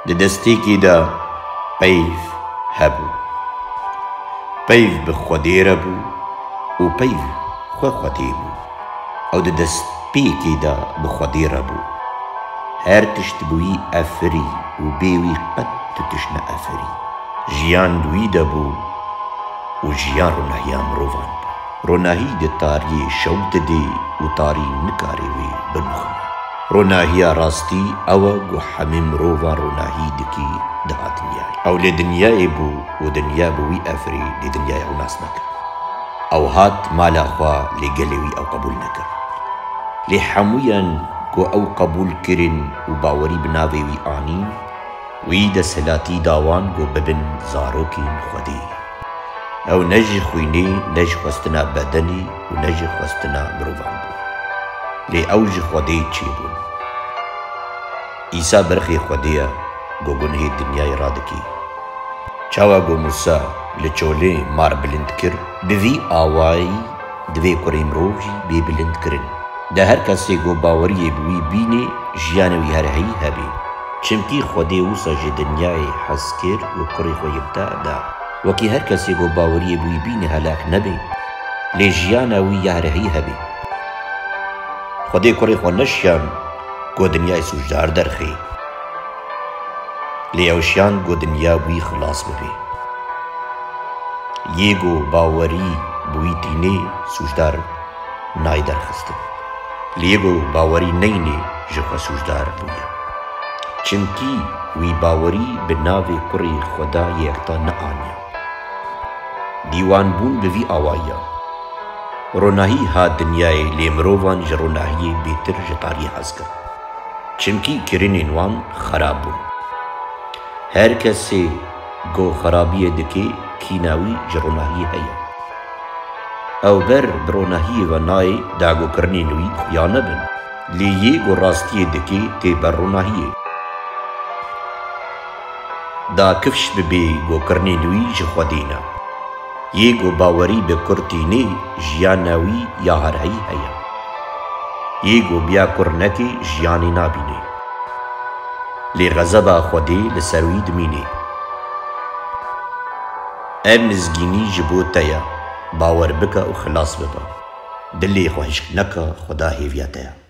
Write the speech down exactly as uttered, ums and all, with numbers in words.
Di destpêkê de peyv hebû. Peyv bi Xwedê re bû û peyv xwe Xwedê bû. Ew di destpêkê de bi Xwedê re bû. Her tişt bi wî efirî û bê wî qet tu tişt neefirî. Jiyan di wî de bû û jiyan ronahiya mirovan bû. Ronahî di tariyê şew didê û tarî nikarê wê binuxime. Ronahiya rastî ew e ku hemî mirovan ronahî dikî diha dinyayê. Ew lê dinyayê bû û dinya bi wî efirî lê dinyayê ew nas nekir. Ew hat mala xwe lê gelê wî ew qebûl nekir. Lê hemûyan ku ew qebûl kirin û bawerî bi navê wî anîn, wî desthilatî da wan ku bibin zarokên Xwedê. Ew ne ji xwînê, ne ji xwestina bedenê û ne ji xwestina mirovan bû. Lê ew ji Xwedê çêbûn. Îsa berxê Xwedê ye, ku gunhê dinyayê radikê. Çawa ku Mûsa li çolê mar bilind kir, bi vî awayî divê kurê mirov jî bê bilind kirin. De her kesê ku baweriyê bi wî bînê, jiyana wî ya herheyî hebê. Çimkî Xwedê wisa ji dinyayê hez kir û kurê xwe yekta da. Wekî her kesê ku baweriyê bi wî bînê helak nebê, lê jiyana wî ya herheyî hebê. Xwedê kurê xwe neşiyan ku dinyayê sûcdar derxê. Lê ew şiyan ku dinya wî xilas bibe. Yê ku bawerî bi wî tînê sûcdar nayê derxistin. Lê yê ku bawerî neyne ji xwe sûcdar bûye. Çimkî wî bawerî bi navê kurê Xweda yê yekta neaniye. Dîwanbûn bi vî awayî ye. Ronahî hat dinyayê lê mirovan ji ronahiyê bêtir ji tariyê hez kir. Çimkî kirinên wan xerab bûn. Her kesê ku xerabiyê dike, kîna wî ji ronahiyê heye. Ew ber bi ronahiyê ve nayê, da ku kirinên wî xuya nebin. Lê yê ku rastiyê dike, tê ber ronahiyê. Da kifş bibe ku kirinên wî ji Xwedê ne. Yê ku bawerî bi kur tînê, jiyana wî ya herheyî heye. Yê ku biya kur neke, jiyanê nabîne. Lê xezeba Xwedê li ser wî dimîne. Ev mizgînî ji bo te ye, bawer bike û xilas bibe. Dilê xwe hişk neke, Xweda hêviya te ye.